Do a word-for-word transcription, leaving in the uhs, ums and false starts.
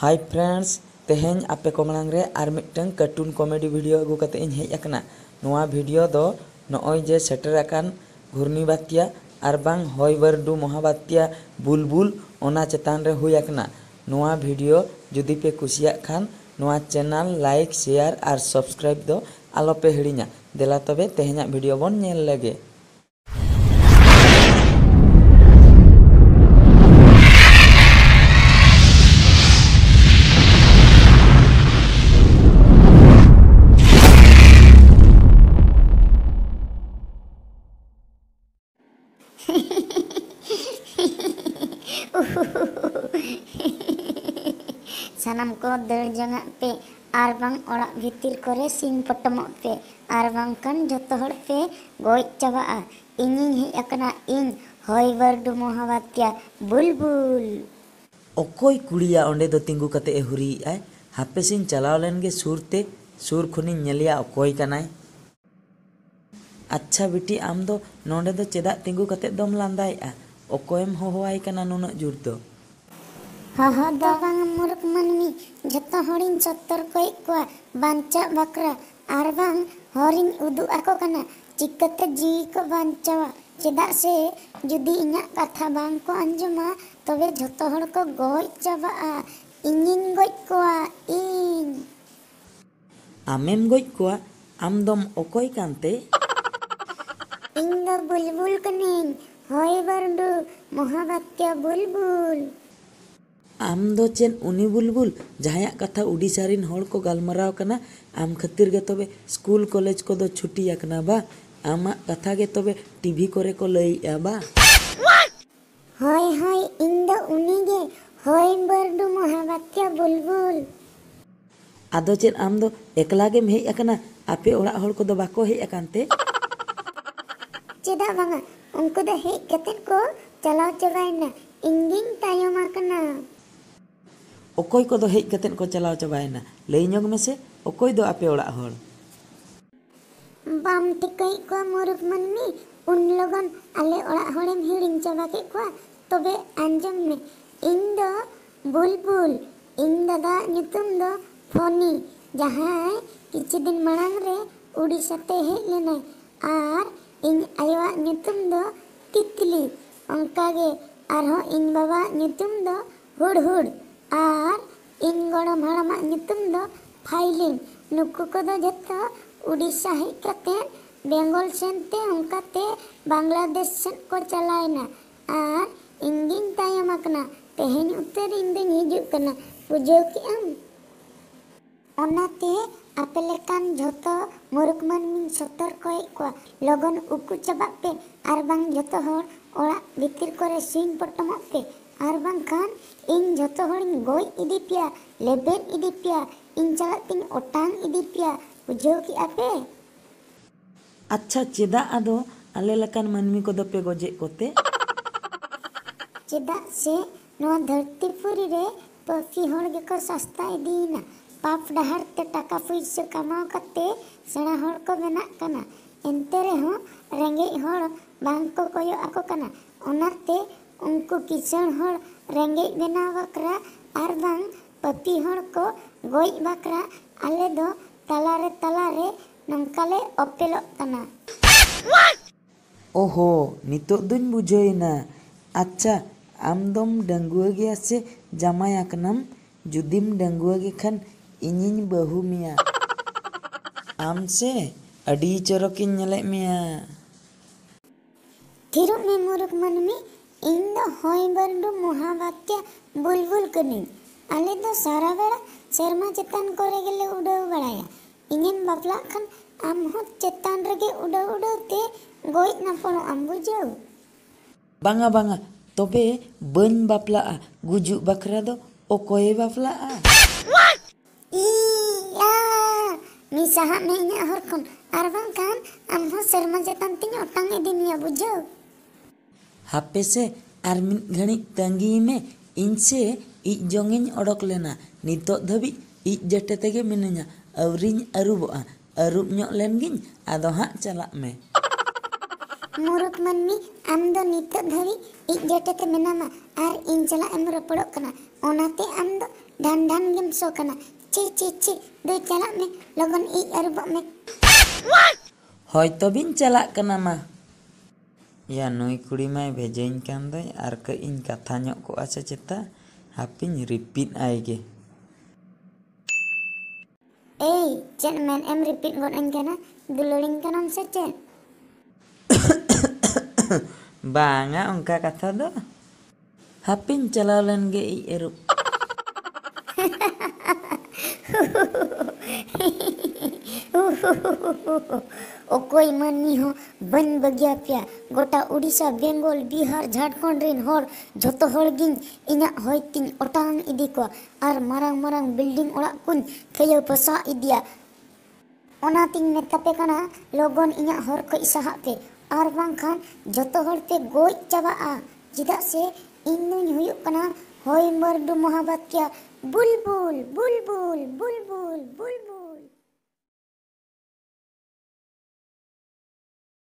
Hi friends, ᱛᱮᱦᱮᱧ ᱟᱯᱮ ᱠᱚ ᱢᱟᱲᱟᱝ ᱨᱮ ᱟᱨ ᱢᱤᱫᱴᱟᱝ cartoon comedy video ᱟᱹᱜᱩ ᱠᱟᱛᱮ ᱤᱧ ᱦᱮᱡ ᱟᱠᱟᱱᱟ᱾ ᱱᱚᱣᱟ video ᱫᱚ ᱱᱚᱜᱼᱚᱭ ᱡᱮ ᱥᱮᱴᱮᱨ ᱟᱠᱟᱱ ᱜᱷᱩᱨᱱᱤ ᱵᱟᱛᱭᱟ ᱟᱨ ᱵᱟᱝ ᱦᱚᱭ ᱵᱟᱹᱨᱰᱩ ᱢᱚᱦᱟ ᱵᱟᱛᱭᱟ ᱵᱩᱞᱵᱩᱞ, ᱚᱱᱟ ᱪᱮᱛᱟᱱ ᱨᱮ ᱦᱩᱭ ᱟᱠᱟᱱᱟ᱾ ᱱᱚᱣᱟ video ᱡᱩᱫᱤ ᱯᱮ ᱠᱩᱥᱤᱭᱟᱜ ᱠᱷᱟᱱ ᱱᱚᱣᱟ channel like, share ᱟᱨ subscribe ᱫᱚ ᱟᱞᱚ ᱯᱮ ᱦᱤᱲᱤᱧᱟ᱾ ᱫᱮᱞᱟ ᱛᱚᱵᱮ ᱛᱮᱦᱮᱧᱟᱜ video ᱵᱚᱱ ᱧᱮᱞ ᱞᱮᱜᱮ᱾ ᱥᱟᱱᱟᱢ ᱠᱚ ᱫᱟᱹᱲ ᱡᱚᱝᱟᱜ ᱯᱮ ᱟᱨ ᱵᱟᱝ ᱚᱲᱟᱜ ᱵᱷᱤᱛᱤᱨ ᱠᱚᱨᱮ ᱥᱤᱧ ᱯᱚᱴᱚᱢᱚᱜ ᱯᱮ, ᱟᱨ ᱵᱟᱝᱠᱷᱟᱱ ᱡᱷᱚᱛᱚ ᱦᱚᱲ ᱯᱮ ᱜᱚᱡ ᱪᱟᱵᱟᱜᱼᱟ᱾ ᱤᱧᱤᱧ ᱦᱮᱡ ᱟᱠᱟᱱᱟ, ᱤᱧ ᱦᱚᱭ ᱵᱟᱹᱨᱰᱩ ᱢᱚᱦᱟᱵᱟᱛᱭᱟ ᱵᱩᱞᱵᱩᱞ᱾ ᱚᱠᱚᱭ ᱠᱩᱲᱤᱭᱟ ᱚᱸᱰᱮ ᱫᱚ ᱛᱤᱸᱜᱩ ᱠᱟᱛᱮ ᱮ ᱦᱩᱨᱤᱭᱮᱜᱼᱟᱭ? ᱦᱟᱯᱮ ᱥᱮᱧ ᱪᱟᱞᱟᱣ ᱞᱮᱱ ᱜᱮ ᱥᱩᱨ ᱛᱮ, ᱥᱩᱨ ᱠᱷᱚᱱᱤᱧ ᱧᱮᱞᱮᱭᱟ ᱚᱠᱚᱭ ᱠᱟᱱᱟᱭ᱾ ᱟᱪᱪᱷᱟ ᱵᱤᱴᱤ, ᱟᱢ ᱫᱚ ᱱᱚᱸᱰᱮ ᱫᱚ ᱪᱮᱫᱟᱜ ᱛᱤᱸᱜᱩ ᱠᱟᱛᱮ ᱫᱚᱢ ᱞᱟᱸᱫᱟᱭᱮᱜᱼᱟ? ᱚᱠᱚᱭᱮᱢ ᱦᱚᱦᱚᱣᱟᱭ ᱠᱟᱱᱟ ᱱᱩᱱᱟᱹᱜ ᱡᱳᱨ ᱫᱚ? ᱦᱚᱦᱚ ᱫᱚ ᱵᱟᱝ ᱢᱩᱨᱩᱠ ᱢᱟᱹᱱᱢᱤ, ᱡᱷᱚᱛᱚ ᱦᱚᱲᱤᱧ ᱥᱚᱛᱚᱨᱠᱚᱭᱮᱫ ᱠᱚᱣᱟ ᱵᱟᱧᱪᱟᱜ ᱵᱟᱠᱷᱨᱟ, ᱟᱨ ᱵᱟᱝ ᱦᱚᱨᱤᱧ ᱩᱫᱩᱜ ᱟᱠᱚ ᱠᱟᱱᱟ ᱪᱤᱠᱟᱹᱛᱮ ᱡᱤᱣᱤ ᱠᱚ ᱵᱟᱧᱪᱟᱣᱟ᱾ ᱪᱮᱫᱟᱜ ᱥᱮ ᱡᱩᱫᱤ ᱤᱧᱟᱹᱜ ᱠᱟᱛᱷᱟ ᱵᱟᱝ ᱠᱚ ᱟᱸᱡᱚᱢᱟ, ᱛᱚᱵᱮ ᱡᱷᱚᱛᱚ ᱦᱚᱲ ᱠᱚ ᱜᱚᱡ ᱪᱟᱵᱟᱜᱼᱟ᱾ ᱤᱧᱤᱧ ᱜᱚᱡ ᱠᱚᱣᱟ, ᱤᱧ᱾ ᱟᱢᱮᱢ ᱜᱚᱡ ᱠᱚᱣᱟ? ᱟᱢ ᱫᱚᱢ ᱚᱠᱚᱭ ᱠᱟᱱᱛᱮ? ᱤᱧ ᱫᱚ ᱵᱩᱞᱵᱩᱞ ᱠᱟᱹᱱᱟᱹᱧ, ᱦᱚᱭ ᱵᱟᱹᱨᱰᱩ ᱢᱚᱦᱟᱵᱟᱛᱭᱟ ᱵᱩᱞᱵᱩᱞ᱾ ᱟᱢ ᱫᱚ ᱪᱮᱫ ᱩᱱᱤ ᱵᱩᱞᱵᱩᱞ, ᱡᱟᱦᱟᱸᱭᱟᱜ ᱠᱟᱛᱷᱟ ᱩᱰᱤᱥᱟ ᱨᱤᱱ ᱦᱚᱲ ᱠᱚ ᱜᱟᱞᱢᱟᱨᱟᱣ ᱠᱟᱱᱟ? ᱟᱢ ᱠᱷᱟᱹᱛᱤᱨ ᱜᱮ ᱛᱚᱵᱮ ᱥᱠᱩᱞ ᱠᱚᱞᱮᱡᱽ ᱠᱚᱫᱚ ᱪᱷᱩᱴᱤ ᱟᱠᱟᱱᱟ ᱵᱟ? ᱟᱢᱟᱜ ᱠᱟᱛᱷᱟ ᱜᱮ ᱛᱚᱵᱮ ᱴᱤᱵᱷᱤ ᱠᱚᱨᱮ ᱠᱚ ᱞᱟᱹᱭᱮᱜᱼᱟ ᱵᱟ? ᱦᱳᱭ, ᱦᱳᱭ, ᱤᱧ ᱫᱚ ᱩᱱᱤ ᱜᱮ, ᱦᱚᱭ ᱵᱟᱹᱨᱰᱩ ᱢᱚᱦᱟᱵᱟᱛᱭᱟ ᱵᱩᱞᱵᱩᱞ᱾ ᱟᱫᱚ ᱪᱮᱫ ᱟᱢ ᱫᱚ ᱮᱠᱞᱟ ᱜᱮᱢ ᱦᱮᱡ ᱟᱠᱟᱱᱟ? ᱟᱯᱮ ᱚᱲᱟᱜ ᱦᱚᱲ ᱠᱚᱫᱚ ᱵᱟᱠᱚ ᱦᱮᱡ ᱟᱠᱟᱱ ᱛᱮ? ᱪᱮᱫᱟᱜ ᱵᱟᱝᱟ, ᱩᱱᱠᱩ ᱫᱚ ᱦᱮᱡ ᱠᱟᱛᱮᱫ ᱠᱚ ᱪᱟᱞᱟᱣ ᱪᱟᱵᱟᱭᱮᱱᱟ, ᱤᱧ ᱜᱤᱧ ᱛᱟᱭᱚᱢ ᱟᱠᱟᱱᱟ᱾ ᱚᱠᱚᱭ ᱠᱚᱫᱚ ᱦᱮᱡ ᱠᱟᱛᱮᱫ ᱠᱚ ᱪᱟᱞᱟᱣ ᱪᱟᱵᱟᱭᱮᱱᱟ? ᱞᱟᱹᱭ ᱧᱚᱜᱽ ᱢᱮᱥᱮ, ᱚᱠᱚᱭ ᱫᱚ ᱟᱯᱮ ᱚᱲᱟᱜ ᱦᱚᱲ? ᱵᱟᱢ ᱴᱷᱤᱠᱟᱹᱭᱮᱫ ᱠᱚᱣᱟ ᱢᱩᱨᱩᱠ ᱢᱟᱹᱱᱢᱤ? ᱩᱱ ᱞᱚᱜᱚᱱ ᱟᱞᱮ ᱚᱲᱟᱜ ᱦᱚᱲᱮᱢ ᱦᱤᱲᱤᱧ ᱪᱟᱵᱟ ᱠᱮᱫ ᱠᱚᱣᱟ? ᱛᱚᱵᱮ ᱟᱸᱡᱚᱢ ᱢᱮ, ᱤᱧ ᱫᱚ ᱵᱩᱞᱵᱩᱞ, ᱤᱧ ᱫᱟᱫᱟᱣᱟᱜ ᱧᱩᱛᱩᱢ ᱫᱚ ᱯᱷᱚᱱᱤ, ᱡᱟᱦᱟᱸᱭ ᱠᱤᱪᱷᱩ ᱫᱤᱱ ᱢᱟᱲᱟᱝ ᱨᱮ ᱩᱰᱤᱥᱟ ᱛᱮ ᱦᱮᱡ ᱞᱮᱱᱟᱭ᱾ ᱟᱨ ᱤᱧ ᱟᱭᱳᱣᱟᱜ ᱧᱩᱛᱩᱢ ᱫᱚ ᱛᱤᱛᱞᱤ᱾ ᱚᱱᱠᱟᱜᱮ ᱟᱨᱦᱚᱸ ᱤᱧ ᱵᱟᱵᱟᱣᱟᱜ ᱧᱩᱛᱩᱢ ᱫᱚ ᱦᱩᱲᱦᱩᱲ᱾ ᱟᱨ ᱤᱧ ᱜᱚᱲᱚᱢ ᱦᱟᱲᱟᱢᱟᱜ ᱧᱩᱛᱩᱢ ᱫᱚ ᱯᱷᱟᱭᱞᱤᱱ᱾ ᱱᱩᱠᱩ ᱠᱚᱫᱚ ᱡᱷᱚᱛᱚ ᱩᱰᱤᱥᱟ ᱦᱮᱡ ᱠᱟᱛᱮ ᱵᱮᱝᱜᱚᱞ ᱥᱮᱱ ᱛᱮ ᱚᱱᱠᱟᱛᱮ ᱵᱟᱝᱞᱟᱫᱮᱥ ᱥᱮᱫ ᱠᱚ ᱪᱟᱞᱟᱣᱮᱱᱟ᱾ ᱟᱨ ᱤᱧ ᱜᱤᱧ ᱛᱟᱭᱚᱢ ᱟᱠᱟᱱᱟ᱾ ᱛᱮᱦᱮᱧ ᱩᱛᱟᱹᱨ ᱤᱧ ᱫᱚᱧ ᱦᱤᱡᱩᱜ ᱠᱟᱱᱟ᱾ ᱵᱩᱡᱷᱟᱹᱣ ᱠᱮᱜ ᱟᱢ? ᱚᱱᱟᱛᱮ ᱟᱯᱮ ᱞᱮᱠᱟᱱ ᱡᱷᱚᱛᱚ ᱢᱩᱨᱩᱠ ᱢᱟᱹᱱᱢᱤᱧ ᱥᱚᱛᱚᱨᱠᱚᱭᱮᱫ ᱠᱚᱣᱟ, ᱞᱚᱜᱚᱱ ᱩᱠᱩ ᱪᱟᱵᱟᱜ ᱯᱮ᱾ ᱟᱨ ᱵᱟᱝ ᱡᱷᱚᱛᱚ ᱦᱚᱲ ᱚᱲᱟᱜ ᱵᱷᱤᱛᱤᱨ ᱠᱚᱨᱮ ᱥᱤᱧ ᱯᱚᱴᱚᱢᱚᱜ ᱯᱮ᱾ ᱟᱨ ᱵᱟᱝᱠᱷᱟᱱ ᱤᱧ ᱡᱷᱚᱛᱚ ᱦᱚᱲᱤᱧ ᱜᱚᱡ ᱤᱫᱤ ᱯᱮᱭᱟ, ᱞᱮᱵᱮᱫ ᱤᱫᱤ ᱯᱮᱭᱟ, ᱤᱧ ᱪᱟᱞᱟᱜ ᱛᱤᱧ ᱚᱴᱟᱝ ᱤᱫᱤ ᱯᱮᱭᱟ᱾ ᱵᱩᱡᱷᱟᱹᱣ ᱠᱮᱜᱼᱟ ᱯᱮ? ᱟᱪᱪᱷᱟ, ᱪᱮᱫᱟᱜ ᱟᱫᱚ ᱟᱞᱮ ᱞᱮᱠᱟᱱ ᱢᱟᱹᱱᱢᱤ ᱠᱚᱫᱚ ᱯᱮ ᱜᱚᱡᱮᱫ ᱠᱚᱛᱮ? ᱪᱮᱫᱟᱜ ᱥᱮ ᱱᱚᱣᱟ ᱫᱷᱟᱹᱨᱛᱤ ᱯᱩᱨᱤ ᱨᱮ ᱯᱟᱹᱯᱤ ᱦᱚᱲ ᱜᱮᱠᱚ ᱥᱟᱥᱛᱟ ᱤᱫᱤᱭᱮᱱᱟ᱾ ᱯᱟᱯ ᱰᱟᱦᱟᱨ ᱛᱮ ᱴᱟᱠᱟ ᱯᱩᱭᱥᱟᱹ ᱠᱟᱢᱟᱣ ᱠᱟᱛᱮ ᱥᱮᱬᱟ ᱦᱚᱲ ᱠᱚ ᱵᱮᱱᱟᱜ ᱠᱟᱱᱟ᱾ ᱮᱱᱛᱮ ᱨᱮᱦᱚᱸ ᱨᱮᱸᱜᱮᱡ ᱦᱚᱲ ᱵᱟᱝ ᱠᱚ ᱠᱚᱭᱚᱜ ᱟᱠᱚ ᱠᱟᱱᱟ᱾ ᱚᱱᱟᱛᱮ ᱩᱱᱠᱩ ᱠᱤᱥᱟᱹᱬ ᱦᱚᱲ ᱨᱮᱸᱜᱮᱡ ᱵᱮᱱᱟᱣ ᱵᱟᱠᱷᱨᱟ ᱟᱨ ᱵᱟᱝ ᱯᱟᱹᱯᱤ ᱦᱚᱲ ᱠᱚ ᱜᱚᱡ ᱵᱟᱠᱷᱨᱟ ᱟᱞᱮ ᱫᱚ ᱛᱟᱞᱟᱨᱮ ᱛᱟᱞᱟᱨᱮ ᱱᱚᱝᱠᱟ ᱞᱮ ᱚᱯᱮᱞᱚᱜ ᱠᱟᱱᱟ᱾ ᱳᱦᱳ, ᱱᱤᱛᱚᱜ ᱫᱚᱧ ᱵᱩᱡᱷᱟᱹᱣ ᱮᱱᱟ᱾ ᱟᱪᱪᱷᱟ, ᱟᱢ ᱫᱚᱢ ᱰᱟᱺᱜᱩᱣᱟᱹ ᱜᱮᱭᱟ ᱥᱮ ᱡᱟᱢᱟᱭ ᱟᱠᱟᱱᱟᱢ? ᱡᱩᱫᱤᱢ ᱰᱟᱺᱜᱩᱣᱟᱹ ᱜᱮ ᱠᱷᱟᱱ ᱤᱧᱤᱧ ᱵᱟᱹᱦᱩ ᱢᱮᱭᱟ᱾ ᱟᱢ ᱥᱮ ᱟᱹᱰᱤ ᱪᱚᱨᱚᱠᱤᱧ ᱧᱮᱞᱮᱫ ᱢᱮᱭᱟ᱾ ᱛᱷᱤᱨᱚᱜ ᱢᱮ ᱢᱩᱨᱩᱠ ᱢᱟᱹᱱᱢᱤ, ᱤᱧ ᱫᱚ ᱦᱚᱭ ᱵᱟᱹᱨᱰᱩ ᱢᱚᱦᱟ ᱵᱟᱛᱭᱟ ᱵᱩᱞᱵᱩᱞ ᱠᱟᱹᱱᱟᱹᱧ᱾ ᱟᱞᱮ ᱫᱚ ᱥᱟᱨᱟ ᱵᱮᱲᱟ ᱥᱮᱨᱢᱟ ᱪᱮᱛᱟᱱ ᱠᱚᱨᱮ ᱜᱮᱞᱮ ᱩᱰᱟᱹᱣ ᱵᱟᱲᱟᱭᱟ᱾ ᱤᱧᱮᱢ ᱵᱟᱯᱞᱟᱜ ᱠᱷᱟᱱ ᱟᱢ ᱦᱚᱸ ᱪᱮᱛᱟᱱ ᱨᱮᱜᱮ ᱩᱰᱟᱹᱣ ᱩᱰᱟᱹᱣ ᱛᱮ ᱜᱚᱡ ᱱᱟᱯᱚᱲᱚᱜ ᱟᱢ, ᱵᱩᱡᱷᱟᱹᱣ? ᱵᱟᱝᱟ, ᱵᱟᱝᱟ, ᱛᱚᱵᱮ ᱵᱟᱹᱧ ᱵᱟᱯᱞᱟᱜᱼᱟ᱾ ᱜᱩᱡᱩᱜ ᱵᱟᱠᱷᱨᱟ ᱫᱚ ᱚᱠᱚᱭᱮ ᱵᱟᱯᱞᱟᱜᱼᱟ? ᱤᱭᱟ! ᱢᱮᱥᱟᱦᱟᱜ ᱢᱮ ᱤᱧᱟᱹᱜ ᱦᱚᱨ ᱠᱷᱚᱱ, ᱟᱨ ᱵᱟᱝᱠᱷᱟᱱ ᱟᱢ ᱦᱚᱸ ᱥᱮᱨᱢᱟ ᱪᱮᱛᱟᱱ ᱛᱤᱧ ᱚᱴᱟᱝ ᱤᱫᱤ ᱢᱮᱭᱟ, ᱵᱩᱡᱷᱟᱹᱣ? ᱦᱟᱯᱮ ᱥᱮ, ᱟᱨ ᱢᱤᱫ ᱜᱷᱟᱹᱲᱤᱡ ᱛᱟᱺᱜᱤᱭ ᱢᱮ, ᱤᱧ ᱥᱮ ᱤᱡ ᱡᱚᱝ ᱤᱧ ᱚᱰᱚᱠ ᱞᱮᱱᱟ᱾ ᱱᱤᱛᱚᱜ ᱫᱷᱟᱹᱵᱤᱡ ᱤᱡ ᱡᱮᱴᱮ ᱛᱮᱜᱮ ᱢᱤᱱᱟᱹᱧᱟ, ᱟᱹᱣᱨᱤᱧ ᱟᱹᱨᱩᱵᱚᱜᱼᱟ᱾ ᱟᱹᱨᱩᱵ ᱧᱚᱜ ᱞᱮᱱ ᱜᱤᱧ, ᱟᱫᱚ ᱦᱟᱸᱜ ᱪᱟᱞᱟᱜ ᱢᱮ᱾ ᱢᱩᱨᱩᱠ ᱢᱟᱹᱱᱢᱤ, ᱟᱢ ᱫᱚ ᱱᱤᱛᱚᱜ ᱫᱷᱟᱹᱵᱤᱡ ᱤᱡ ᱡᱮᱴᱮ ᱛᱮ ᱢᱮᱱᱟᱢᱟ ᱟᱨ ᱤᱧ ᱥᱟᱞᱟᱜ ᱮᱢ ᱨᱚᱯᱚᱲᱚᱜ ᱠᱟᱱᱟ᱾ ᱚᱱᱟᱛᱮ ᱟᱢ ᱫᱚ ᱰᱷᱟᱱ ᱰᱷᱟᱱ ᱜᱮᱢ ᱥᱚ ᱠᱟᱱᱟ᱾ ᱪᱷᱤ ᱪᱷᱤ ᱪᱷᱤ, ᱫᱩᱭ ᱪᱟᱞᱟᱜ ᱢᱮ, ᱞᱚᱜᱚᱱ ᱤᱡ ᱟᱹᱨᱩᱵᱚᱜ ᱢᱮ᱾ ᱦᱳᱭ ᱛᱚᱵᱮᱧ ᱪᱟᱞᱟᱜ ᱠᱟᱱᱟ ᱢᱟ᱾ ᱭᱟ, ᱱᱩᱭ ᱠᱩᱲᱤ ᱢᱟᱭ ᱵᱷᱮᱡᱟᱧ ᱠᱟᱱ ᱫᱚᱭ, ᱟᱨ ᱠᱟᱹᱡ ᱤᱧ ᱠᱟᱛᱷᱟ ᱧᱚᱜ ᱠᱚᱜᱼᱟ ᱥᱮ ᱪᱮᱛᱟ? ᱦᱟᱯᱮᱧ ᱨᱤᱯᱤᱴ ᱟᱭ ᱜᱮ᱾ ᱮᱭ, ᱪᱮᱫ ᱢᱮᱱ ᱮᱢ ᱨᱤᱯᱤᱴ ᱜᱚᱫ ᱟᱹᱧ ᱠᱟᱱᱟ? ᱫᱩᱞᱟᱹᱲᱤᱧ ᱠᱟᱱᱟᱢ ᱥᱮ ᱪᱮᱫ? ᱵᱟᱝᱟ, ᱚᱱᱠᱟ ᱠᱟᱛᱷᱟ ᱫᱚ᱾ ᱦᱟᱯᱮᱧ ᱪᱟᱞᱟᱣ ᱞᱮᱱ ᱜᱮ ᱤᱡ ᱟᱹᱨᱩᱵ᱾ ᱚᱠᱚᱭ ᱢᱟᱹᱱᱢᱤ ᱦᱚᱸ ᱵᱟᱹᱧ ᱵᱟᱹᱜᱤᱭᱟᱯᱮᱭᱟ᱾ ᱜᱚᱴᱟ ᱩᱰᱤᱥᱟ, ᱵᱮᱝᱜᱚᱞ, ᱵᱤᱦᱟᱨ, ᱡᱷᱟᱲᱠᱷᱚᱸᱰ ᱨᱤᱱ ᱦᱚᱲ ᱡᱷᱚᱛᱚ ᱦᱚᱲ ᱜᱤᱧ ᱤᱧᱟᱹᱜ ᱦᱚᱭ ᱛᱤᱧ ᱚᱴᱟᱝ ᱤᱫᱤ ᱠᱚᱣᱟ ᱟᱨ ᱢᱟᱨᱟᱝ ᱢᱟᱨᱟᱝ ᱵᱤᱞᱰᱤᱝ ᱚᱲᱟᱜ ᱠᱚᱧ ᱛᱷᱟᱹᱭᱟᱹ ᱯᱚᱥᱟᱜ ᱤᱫᱤᱭᱟ᱾ ᱚᱱᱟᱛᱤᱧ ᱢᱮᱛᱟᱯᱮ ᱠᱟᱱᱟ, ᱞᱚᱜᱚᱱ ᱤᱧᱟᱹᱜ ᱦᱚᱨ ᱠᱷᱚᱡ ᱥᱟᱦᱟᱜ ᱯᱮ, ᱟᱨ ᱵᱟᱝᱠᱷᱟᱱ ᱡᱚᱛᱚ ᱦᱚᱲ ᱯᱮ ᱜᱚᱡ ᱪᱟᱵᱟᱜᱼᱟ᱾ ᱪᱮᱫᱟᱜ ᱥᱮ ᱤᱧ ᱫᱩᱧ ᱦᱩᱭᱩᱜ ᱠᱟᱱᱟ ᱦᱚᱭ ᱢᱟᱹᱨᱰᱩ ᱢᱚᱦᱟᱵᱟᱛᱤᱭᱟ᱾ ᱵᱩᱞᱵᱩᱞ, ᱵᱩᱞᱵᱩᱞ, ᱵᱩᱞᱵᱩᱞ, ᱵᱩᱞᱵᱩᱞ᱾